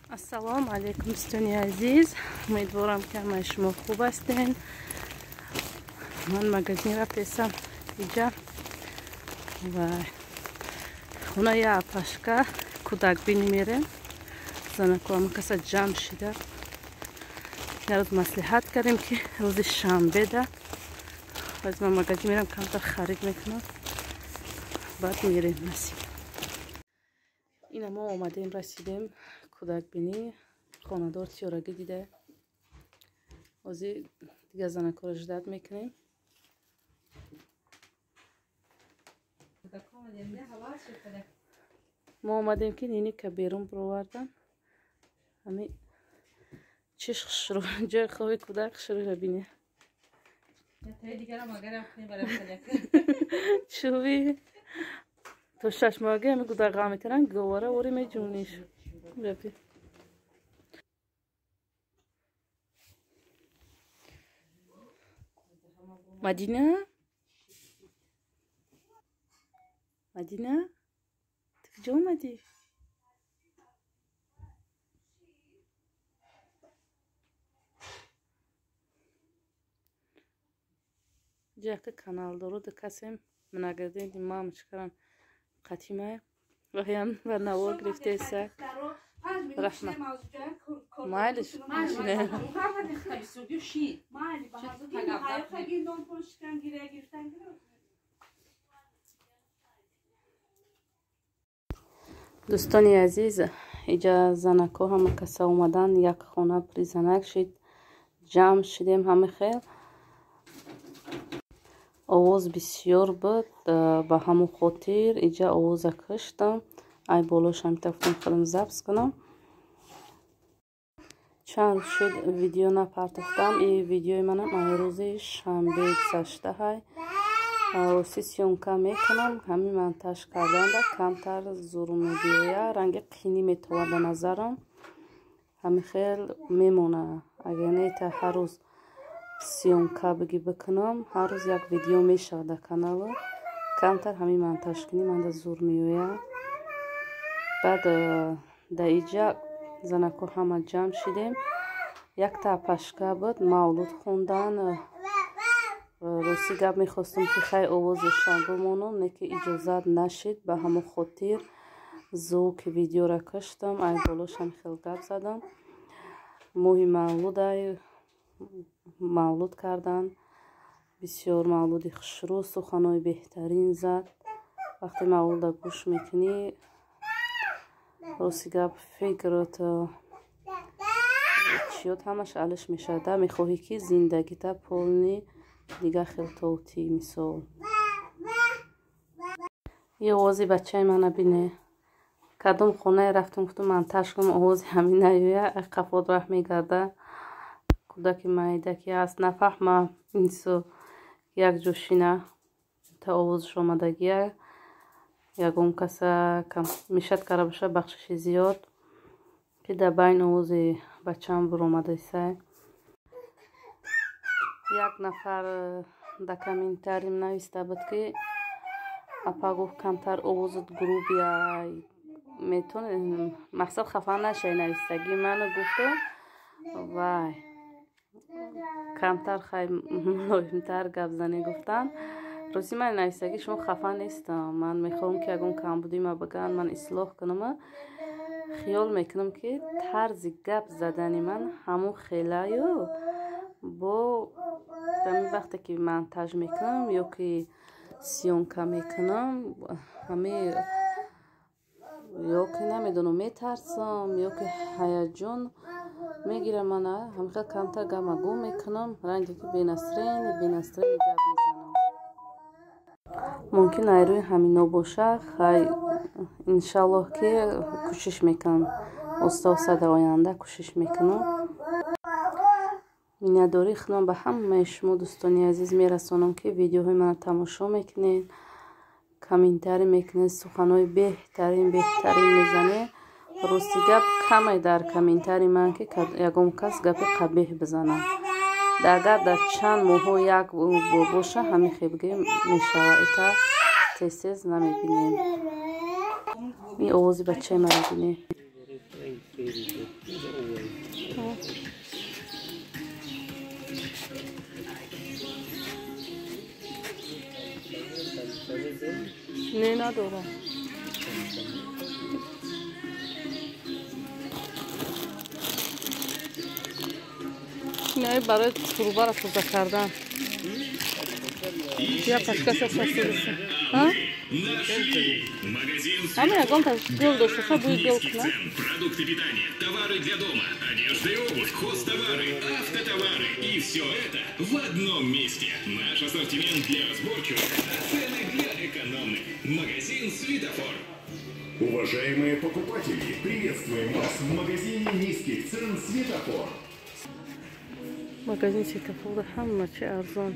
Ассалому алайкум, дӯстони азиз. Умедворам, ки ҳамаи шумо хуб ҳастен. Ман магазин рафтесам иҷа ва хонаи апашка кӯдакбинӣ мерем. Занаку ҳама каса ҷамъ шида. Як рӯз маслиҳат кардем, ки рӯзи шанбеда баъд ман магазин мерам, камтар харид мекунам, баъд мерем, насиб. Ина мо омадем, расидем кӯдакбинӣ, хонадор тиёрагӣ дида. Ҳозир дигар занакҳоро ждать мекунем. Мо омадем, ки ниника берун бировардан. Ҳами чиш хушрӯ, ҷои хоби кӯдак хушрӯра бине. Чӯби то 6 моҳагӣ ҳами кӯдак ғам метаран, говара ори меҷуниш. Раби. Мадина? Мадина? Ту куҷо омадӣ? Ҷа канал дору ду касем минагардем, мамочкарам қатимай ваям бар навор гирифтеса. Раҳмат. Майлиш. Майли, ба ҳазуги нон пошкан гиря гирифтан. Дӯстони азиз, иҷа занако ҳама каса омадан, як хона пури занак шид, ҷамъ шидем. Ҳама хел овоз бисёр буд, ба ҳамон хотир иҷа овоза киштам. Ай болош ҳамита гуфтам худам запись кунам. Чанд рӯз шуд, видео напартохтам. И видеои манам ай рӯзи шанбе гузаштаҳай. Рости, съёмка мекунам, ҳамин монтаж карданда камтар зуру мебиёя, ранги қинӣ метовад ба назарам, ҳамин хел мемона. Агар не, та ҳар рӯз съёмка бигӣ бикунам, ҳар рӯз як видео мешавад дар каналу. Камтар ҳамин монтажкунӣ манда зур меояд. Баъд дар иҷа занако ҳама ҷамъ шидем. Якта апашка буд, мавлуд хондан. Рости гап, мехостам, ки хай овозашам бимонам, не ки иҷозат нашид. Ба ҳамон хотир звуки видеора киштам, ай болошам хел гап задам. Моҳи мавлудай, мавлуд кардан, бисёр мавлуди хушрӯ, суханҳои беҳтарин зад. Вақте мавлуда гӯш мекунӣ, рости гап, фикрот чиёт ҳамаш алиш мешавад. Мехоҳӣ, ки зиндагита полный дигар хел товтӣ. Мисол, и овози бачаи мана бине. Кадом хонае рафтам, гуфтам монтаж кунам, овози ҳамин наёя, қафот раҳ мегарда. Кӯдаки майда ки ҳаст, нафаҳма инсо якҷо шина та овозаш омадагия. Ягон каса мешад карда боша, бахшиши зиёд, ки дар байн овози бачаам буромадасай. Як нафар дар комментарий нависта буд, ки апа, гуфт, камтар овозат грубый, метон мақсад хафа нашай навистагӣ ману гуфту. Вай, камтар хай мулоимтар гап занӣ гуфтан. Рости, ман навистагӣ шумо хафа нестам. Ман мехоҳам, ки ягон камбудима бигӯянд, ман ислоҳ кунам. Хиёл мекунам, ки тарзи гап задани ман ҳамон хелаю бо ҳамин вақте ки монтаж мекунам ё ки съёмка мекунам, ҳами ё ки намедонам, метарсам ё ки ҳаяҷон мегирам, мана ҳамихел камтар гапма гум мекунам, ранге ки бенастроение, бенастроение гап мезанам. Мумкин ай рӯи ҳамино боша. Хай, иншаллоҳ, ки кӯшиш мекунам, оста оста дар оянда кӯшиш мекунам. Миннатдории худам ба ҳамаи шумо, дӯстони азиз, мерасонам, ки видеоҳои маро тамошо мекунед, комментарий мекунед, суханҳои беҳтарин, беҳтарин мезанед. Рости гап, каме дар комментарий ман ки ягон кас гапи қабеҳ бизанад. Агар дар чанд моҳҳо як бор боша, ҳамин хебгӣ мешавад, ита тез тез намебинем. Ин овози бачаи маро бинед. надорам. Инаи барои турбаро тоза кардан. Я пачкаша шастудиса. Ама ягон гул дошта, ша буи гул кунам. Продукты питания, товары для дома, одежда и обувь, хозтовары, автотовары. И все это в одном месте. Наш ассортимент для разборчивых, а цены для экономных. Магазин «Светофор». Уважаемые покупатели, приветствуем вас в магазине низких цен «Светофор». Магазин «Светофор» ҳама чи арзон.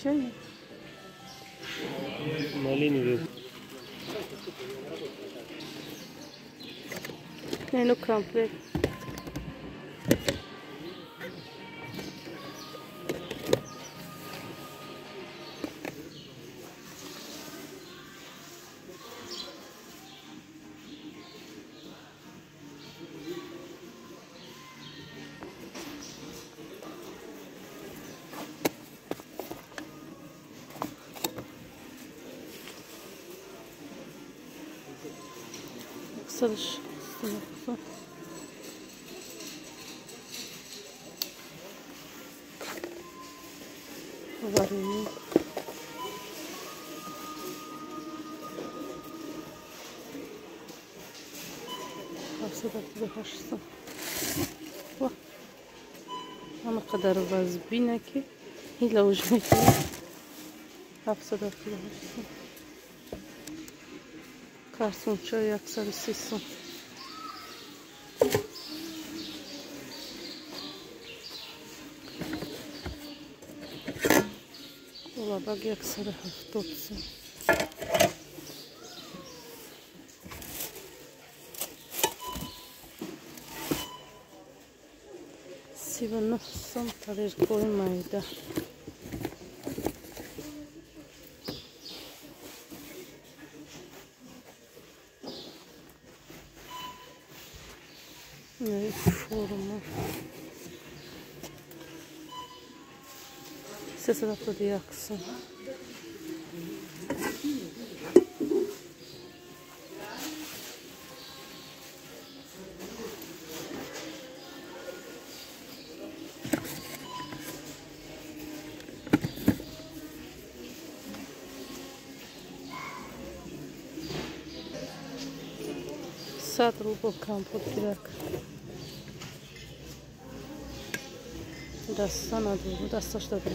Şey Малиновый. Не, ну комплект. Sarış. Варенье. Ама қадар вазбина ки ҳила уж мекунад. 778. Карсонча 130 сом. Лабак 170 сом. 39 сом тарелкои майда. Форма. 371 сом. 100 рубл компот гирак. Даста надору, дасташ дадам.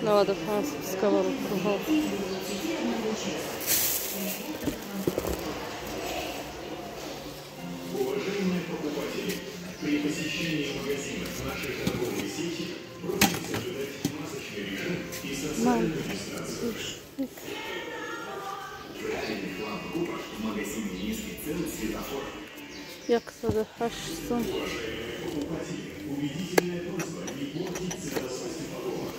95 сковородкаҳо. Уважаемые покупатели, при посещении магазинов нашей торговой сети просим соблюдать масочный режим и социальную дистанцию. Правильный план покупок в магазине низких цен «Светофор». 108 сом. Уважаемые покупатели, убедительная просьба не портить целостность упаковок.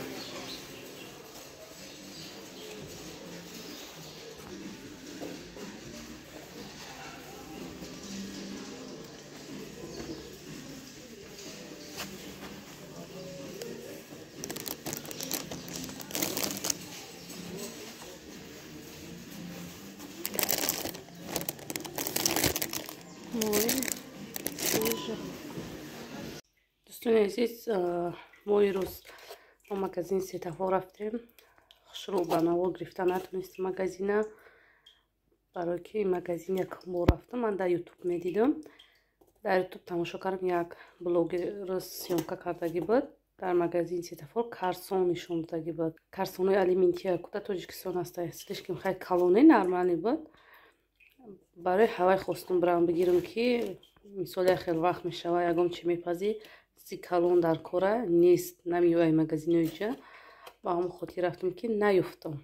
Дӯстони азиз, мо ирӯз мо магазин Светофор рафтем. Хушрӯ ба наво гирифта натонистем магазина, барое ки магазин як бор рафтам. Ман дар ютуб медидам, дар ютуб тамошо кардам, як блогер съёмка кардагӣ буд. Дар магазин Светофор карсон нишон додагӣ буд. Карсонои алиментия куда Тоҷикистон ҳаста, слишком хай калоне нормалӣ буд. Барои ҳавай хостум бирам бигирам, ки мисол як хел вақт мешава, ягон чи мепазӣ, си калон дар кора нест, намеёяй магазинои ҷа. Ба ҳамон хотир рафтам, ки наёфтам.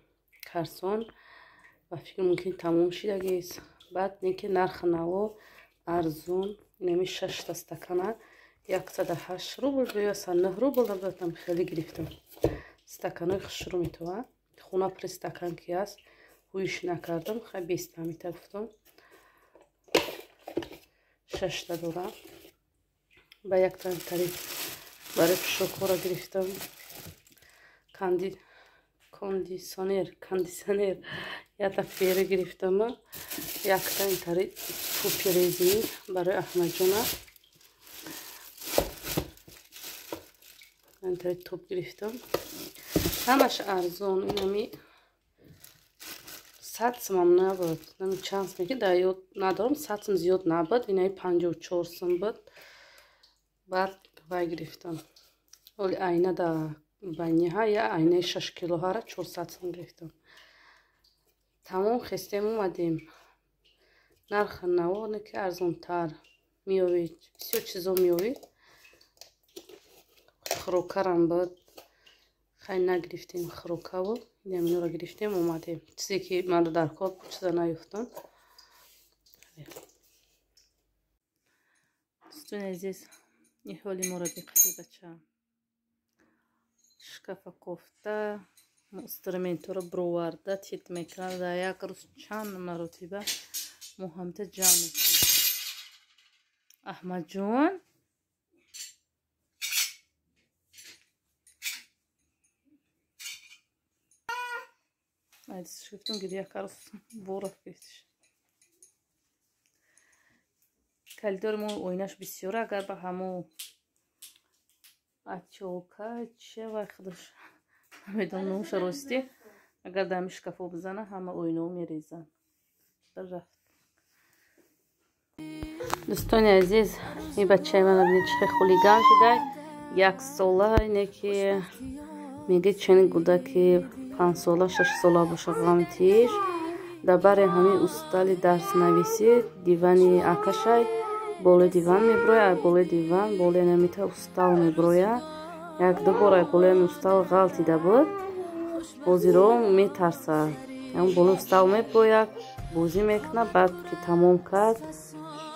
Карсон ба фикр мумкин тамом шидагист. Баъд не ки нархи наво арзун, инами шашта стакана 108 рубл ё 109 рубл дадам, хеле гирифтам. Стаканои хушрӯ метова. Хона пури стакан ки аст, ҳуиш накардам, хай бестамита гуфтам. Шашта дора. Ба якта тариф барои пӯшокҳоро гирифтам. Кондиционер якта фера гирифтам, якта интари тӯпи резинӣ барои Аҳмадҷона. Интари тӯп гирифтам. Ҳамаш арзон, инами 100 сумам набуд. Нами чанд сум ки дар ёд надорам, 100 сум зиёд набуд, инаи 54 сум буд. Баъд вай гирифтам. Оли айна да баниҳа я айнаи 6 килоҳара 400 сум гирифтам. Тамом хестем омадем. Нархи наво ки арзонтар меёвид, бисёр чизо меёвид. Хӯрокарам буд, хай нагирифтем хӯрокаву инаминора гирифтем омадем. Чизе ки ман дар кор буд, чиза наёфтам. Дӯстони азиз, ин ҳоли моро диққати бача. Шкафа кофта, инструментҳоро бироварда тит мекунад. Дар як рӯз чанд маротиба мо ҳамта ҷамъ мекунем. Аҳмадҷон, айдисиш гирифтем, гиря кард, боров гирифтиш. Коридори мо оинаш бисёр, агар ба ҳамо ачолка че вай худаш намедонам номуша ростӣ, агар дар ҳами шкафо бизана ҳама оинао мерезанд. Рафт. Дӯстони азиз, ин бачаи ман бинед чӣ хел хулиган шуда. Як сола ине ки мегӯяд чунин кӯдаки 5 сола, 6 сола боша ғамтиш. Дар бари ҳамин устали дарснависӣ дивани акашай болои диван меброя, ай болои диван болои намита устал меброя. Як ду бор ай болои ҳамин устал ғалтида буд. Бозиро метарсад. Ҳамин болои устал меброя, бозӣ мекунад, баъд ки тамом кард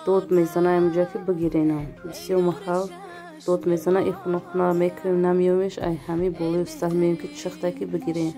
дод мезана ҳаминҷо ки бигиренам. Бисёр маҳал дод мезана, и хуна хунаро мекунем, намеёмеш, ай ҳамин болои устал меём ки чихта ки бигирем.